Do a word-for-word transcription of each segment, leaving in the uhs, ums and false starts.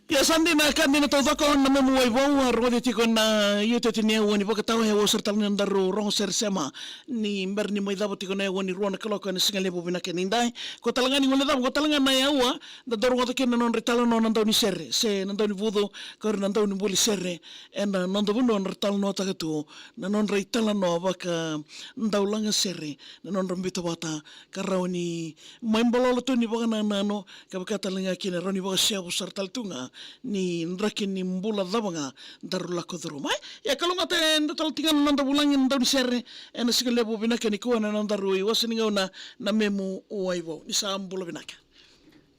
Ia sa dina ka dina taucoko na memu wai vou, a rogoci tiko na iotioti ni aua ni vakatawa, e aua sara tale na daru rogo sere sema ni bera ni mai cava tiko na aua ni rua na kaloko ena siga levu vinaka ni dai. Ko tale ga ni gone cava, ko tale ga na aua da dau rogoca kina na nodra italanoa na dau ni sere se na dau ni vucu, ko ira na dau ni buli sere ena noda vanua, na ra talanoataka tu na nodra italanoa vaka dau laga sere, na nodra bita vata ka rawa ni mai balolo tu ni vakanananu, ka vaka tale ga kina rawa ni vakasevu sara tale tu ga ni draki ni bula cava ga daru lako curuma. Ia kalougata e dua tale tiko ga na noda vulagi na dau ni sere ena siga levu vinaka nikua, na nodaru iwase ni gauna, na memu wai vou. Ni sa bula vinaka.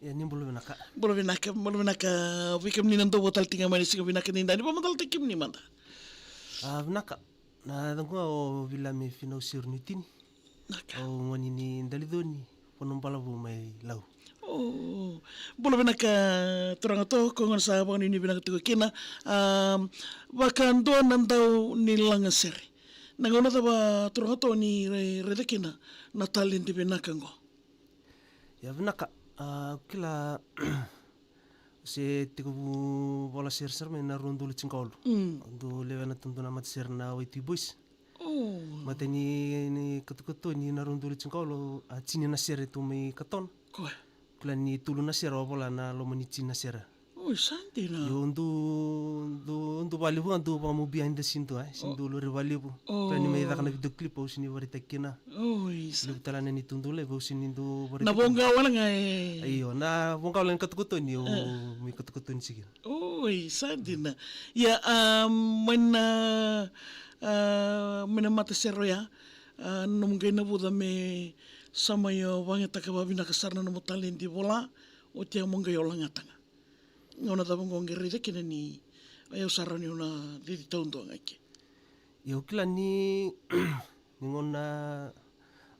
Ia ni bula vinaka. Bula vinaka, bula vinaka. Vei kemuni na dau vou tale tiko ga mai na siga vinaka ni dai, ni vakamacalataki kemuni mada. A, vinaka. Na yacaqu ga o Viliame Finau Seruniutini. Naka. Au gone ni Daliconi, Vanua Balavu mai Lau. O, bula vinaka turaga to, ko gona sa vakanuinui vinaka tiko kina. A, vaka dua na dau ni laga sere, na gauna cava turaga to ni rai-, raica kina na taledi vinaka qo? Ia vinaka, a, kila, se tekivu vola sere sara mai na rua na udolu tinikawalu. Mm. Au dau lewena tu dua na matasere na Waitui Boys. O. Matai ni, ni katokatoni na rua na udolu tinikawalu, a, tini na sere tu mai katona. Koya. Kila ni tolu na sere au a vola na loma ni tini na sere. Oi, sa dina. Io, dau, dau, dau vakalevu ga dau vakamu behind the scene tu, e. Sini dau lori vakalevu. O. Kila ni mai caka na video clip au sini vakaraitaki kina. Oi, sa. Levu tale na ni tu dau live au sini dau vakaraitaki kina. Na voqa wale ga e. Io, na voqa wale ga ni katokatoni au mai katokatoni tiko kina. Oi, sa dina. Ia, a, mai na, a, mai na matasere oya, a, nomu qai navuca me sa mai o vakayagataka vakavinaka sara na nomu taledi vola, oti ya mo qai o lagata ga. Gauna cava qo qai raica kina ni o yau sa rawa ni o na cici taudua ga ke? Ia au kila ni, ni gauna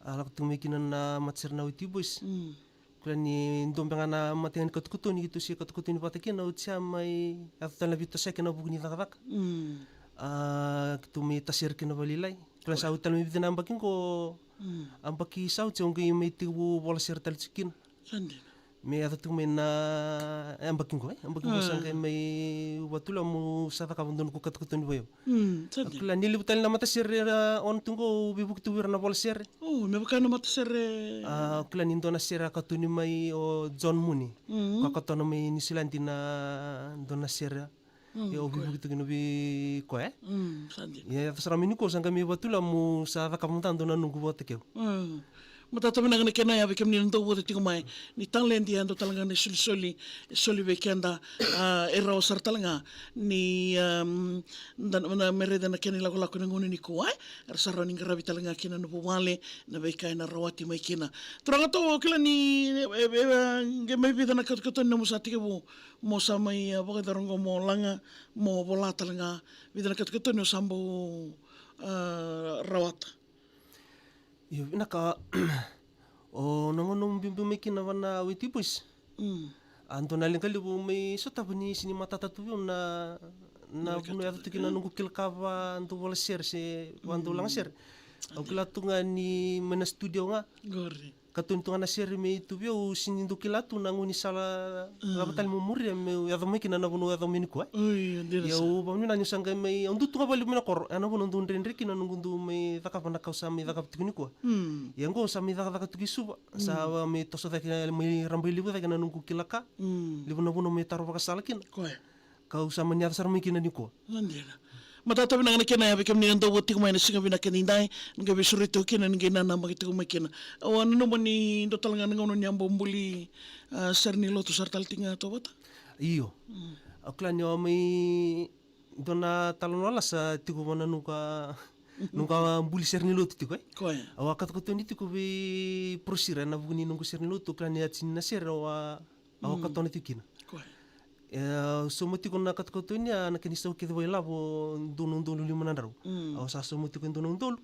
a lako tu mai kina na matasere na Waitui Boys. Mm. Kila ni dua beka ga na matai ga ni katokatoni keitou se katokatoni vata kina, oti ya mai yaco tale na veitosoyaki ena vuku ni cakacaka. Mm. A, keitou mai tasere kina vakalailai. Kila ni sa oti tale mai vica na yabaki qo, mm, yabaki sa oti au qai mai tekivu vola sere tale tiko kina. Sa dina. Me yaco tiko mai na yabaki qo, e? Yabaki qo sa qai mai vakatulewa meu sa cakava dua noqu katokatoni vei au. Mm, sa dina. Au kila ni levu tale na matasere era on tu qo au veivuke tu vei ira na vola sere. O, me vaka na matasere. A, au kila ni dua na sere a katoni mai o John Mooney. Mm. Ka katona mai Niusiladi na dua na sere. Mm, ia au veivuke tu kina vei koya, e? Mm, sa dina. Ia yaco sara mai nikua au sa qai mai vakatulewa meu sa cakava mada dua na noqu vakatakeu. Mm. Matata vinaka na kena ya vei kemuni na dau vata tiko mai. Ni taledi e dua tale ga na isolisoli e soli vei keda, a, e rawa sara tale ga ni, am, da, na, me raica na kena ilakolako ena gauna nikua, e? Era sa rawa ni qaravi tale ga kina na vuvale, na veika ena rawati mai kina. Turaga to, au kila ni, e, e, e, qai mai vica na katokatoni nomu sa tekivu mo sa mai, a, vakayacora qo mo laga, mo vola tale ga, vica na katokatoni o sa bau, a, rawata? Io, vinaka. O na gauna au biubiu mai kina vua na Waitui Boys. Mm. A dua na leqa levu au mai sotava ni sini matata tu vei au na, na vanua e yaco tu kina na noqu kila ka vakadau vola sere se vakadau laga sere. Au kila tu ga ni mai na studio ga. Qori. Katoni tu ga na sere mai tu vei au, sini dau kila tu na gaunisala cava tale meu muria meu yaco mai kina na vanua au yaco mai nikua, e. Oi, dina. Ia au vakanuinui ni au sa qai mai, au dau tu ga vakalevu mai na koro, e na vanua au dau dredre kina noqu dau mai cakava na ka au sa mai cakava tiko nikua. Mm. Ia qo au sa mai cakacaka tiko i Suva, sa mai toso cake mai rabailevu cake na noqu kila ka. Mm. Levu na vanua au mai taro vakasala kina. Koya. Ka au sa mani yaco sara mai kina nikua. Sa dina. Matata vinaka na kena ya vei kemuni na dau vata tiko mai na siga vinaka ni dai, ni qai veisureti tiko kina, ni qai nanamaki tiko mai kina. Au a nanuma ni dua tale ga na gauna ni a bau buli, a, sere ni lotu sara tale tiko ga tauvata? Io. Mm. Au kila ni au a mai dua na talanoa lasa tiko vua na noqu a, noqu a buli sere ni lotu tiko, e? Koya. Au a katokatoni tiko vei Prosira ena vuku ni noqu sere ni lotu, au kila ni a tini na sere au a Au a katona tiko kina. Koya. E, au sauma tiko na katokatoni, a, na kena isau kece vakailavo, dua na udolu lima na drau. Mm. Au sa sauma tiko e dua na udolu.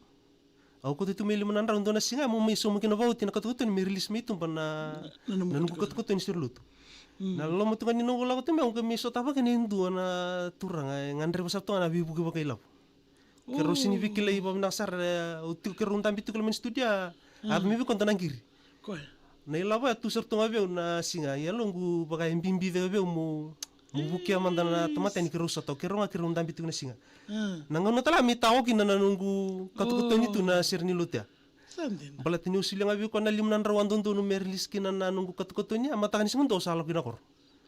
Au kauta tu mai lima na drau, dua na siga, meu mai sauma kina vakaoti na katokatoni, me release mai tuba na, na noqu katokatoni sere lotu. Mm. Na loma tu ga ni noqu lako tu mai, au qai mai sotava kina e dua na turaga, e gadreva sara tu ga na veivuke vakailavo. Keirau sini veikilai vakavinaka sara, e, au tiko keirau dabe tiko loma ni studio, a yaco mai vei koya dua na qiri. Koya. Na ilavo ya tu sara tu ga vei au na siga, ia yaloqu vaka e bibi cake vei au meu, Mo vukea mada na tamata yani keirau sota, o keirau ga keirau dabe tiko na siga. Na gauna tale ga me tawa kina na noqu katokatoni tu na sere ni lotu ya. Sa dina. Baleta niu solia ga vei koya na lima na drau a dodonu me release kina na noqu katokatoni ya, mataka ni siga dua au sa lako kina koro.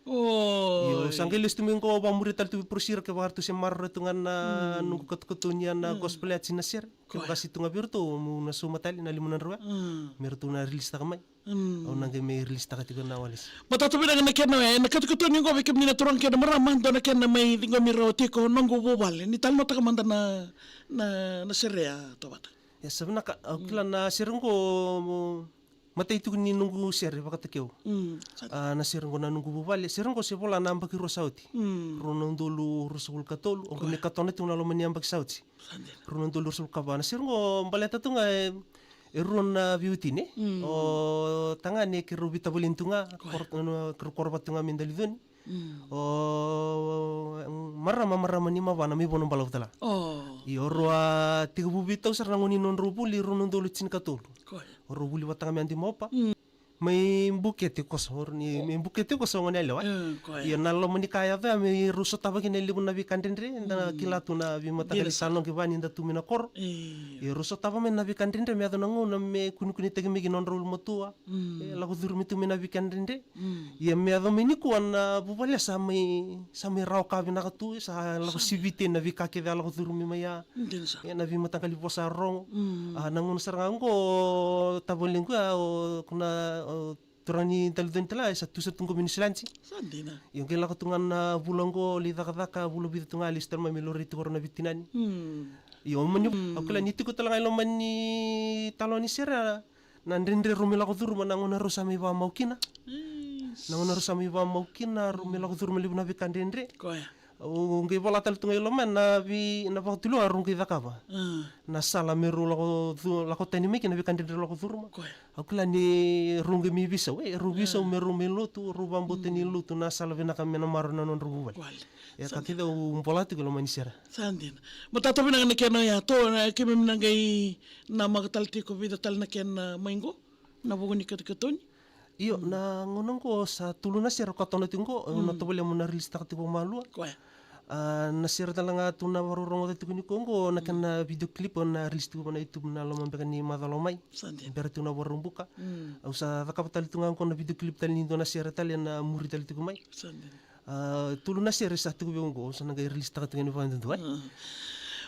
Io, sa qai lesu tu mai qo, vakamuria tale tu vei Prosira kevaka ratou se maroroya tu ga na noqu katokatoni ya na gospel ya, tini na sere. Kevaka se tu ga vei iratou, meu na sauma tale na lima na drau ya me ratou na release taka mai. Au na qai mai release taka tiko na walesi. Matata vinaka na kena oya, ena katokatoni qo vei kemuni na turaga kei na marama, dua na kena mai ciqomi rawa tiko, Noqu Vuvale. Ni talanoataka mada na, na, na sere ya, Tovata. Ia, sa vinaka, au kila na sere qo, mo, matai tiko ni noqu sere vakatakeu. A, na sere qo na Noqu Vuvale, sere qo se vola na yabaki rua sa oti. Rua na udolu ruasagavulu ka tolu, au qai mai katona tiko na loma ni yabaki sa oti. Sa dina. Rua na udolu ruasagavulu ka va. Na sere qo baleta tu ga e, e rua na veiwatini. O tagane keirau veitavaleni tu ga, koro, keirau koro vata tu ga mai Daliconi. O marama, marama ni Mavana mai Vanuabalavu tale ga. Io, rau a tekivu veitau sara na gauna ni nodrau vuli, rua na udolu tinikatolu. O rau vuli vata ga mai Adi Maopa. Mai Bukete koso, o rau ni mai Bukete koso gone yalewa. Io, na loma ni ka yaco ya me rau sotava kina e levu na veika dredre, da kila tu na veimataqali talanoa qai va ni da tu mai na koro. Io, rau sotava mai na veika dredre me yaco na gauna me kunekunetaki mai kina nodrau ulumatua. E lako curumi tu mai na veika dredre. Ia me yaco mai nikua na vuvale sa mai, sa mai rawa ka vinaka tu, sa lako siviti na veika kece a lako curumi mai ya. Dina sara. Ia na veimataqali vosa rogo. A, na gauna sara ga qo tavalequ ya, o, ko na, o, turaga ni Daliconi tale ga, e sa tu sara tu qo mai Niusiladi. Sa dina. Io, qai lako tu ga na vula qo, lai cakacaka, vula vica tu ga, lesu tale mai me laurai tu qo na veitinani. Io, mani, au kila ni tiko tale ga e loma ni talanoa ni sere, na dredre rau mai lako curuma na gauna rau sa mai vakamau kina. Na gauna rau sa mai vakamau kina, rau mai lako curuma levu na veika dredre. Koya. Au qai vola tale tu ga i loma na vei, na vakatulewa rau qai cakava. Na sala me rau lako cu-, lako tani mai kina na veika dredre rau lako curuma. Koya. Au kila ni rau qai mai veisau, e, rau veisau me rau mai lotu, rau vakabauta ni lotu na sala vinaka me na maroroi na nodrau vuvale. Koya. E ka kece au vola tiko i loma ni sere. Sa dina. Matata vinaka na kena oya, to, na keimami na qai namaka tale tiko vica tale na kena mai qo, na vuku ni katokatoni. Io, na gauna qo sa tolu na sere au katona tiko qo, au na tovolea meu na release taka tiko vakamalua. Koya. A, na sere tale ga tu na vakarorogo tiko nikua qo, na kena video clip au na release tiko vaka na YouTube na loma beka ni macawa mai. Sa dina. Bera tiko na Vakaraubuka. Au sa cakava tale tu ga qo na video clip tale ni dua na sere tale ena muri tale tiko mai. Sa dina. A, tolu na sere sa tiko vei au qo, sa na qai release taka tiko yani vakaduadua, e.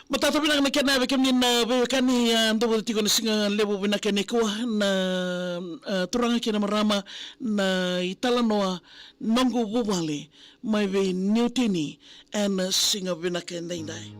Matata vinaka na kena vei kemuni na veiwekani, a, dou vata tiko na siga levu vinaka nikua na, a, turaga kei na marama na italanoa Noqu Vuvale mai vei Niutini ena siga vinaka edaidai.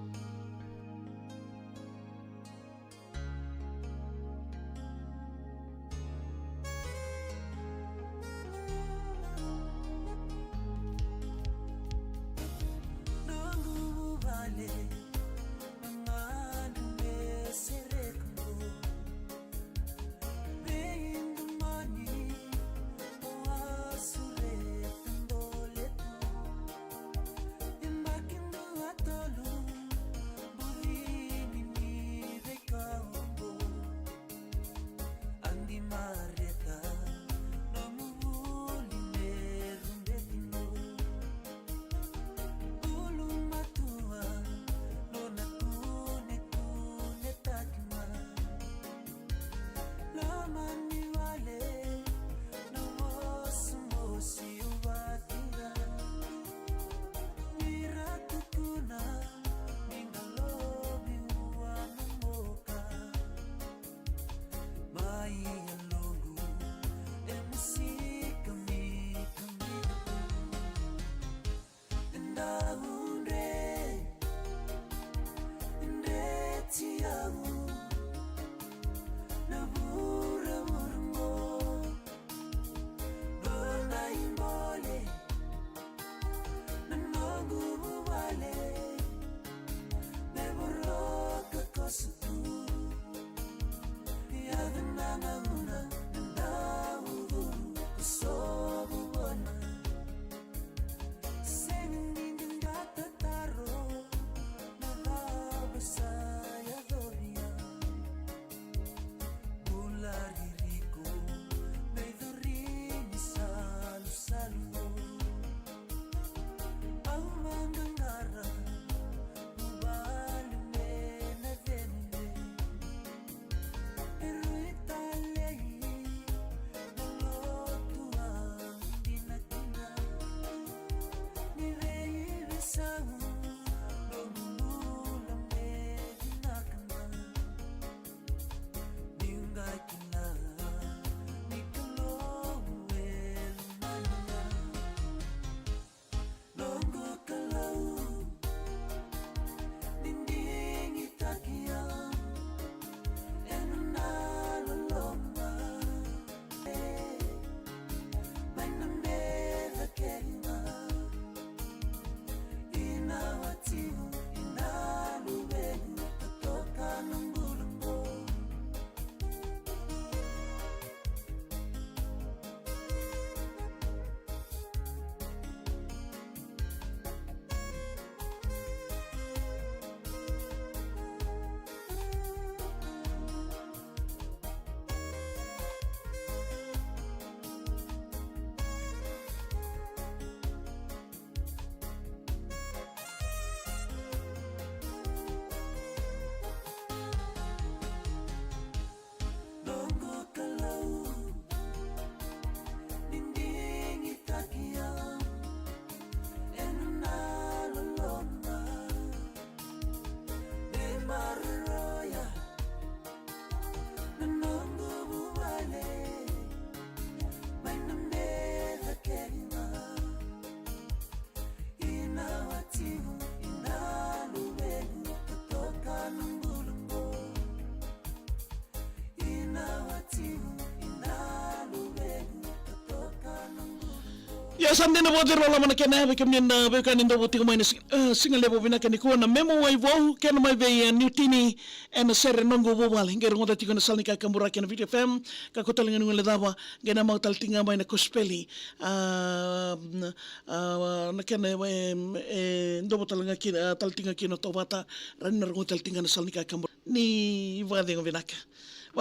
Ia sa dina vakacegu loloma na kena vei kemuni na veiwekani dou tiko mai na si-, eh, siga levu vinaka nikua na Memu Wai Vou kei na mai vei, eh, Niutini ena sere Noqu Vuvale. Qai rogoca tiko na sala ni kakaburaki ena Viti F M, ka ko tale ga ni guilecava, qai na mau tale tiko ga mai na kosipeli. Ah, na, ah, na kena, eh, eh, dou tale ga kina, ah, tale tiko ga kina o Tauvata, rawa ni na rogoca tale tiko ga na sala ni kakaburaki. Ni vakacegu vinaka.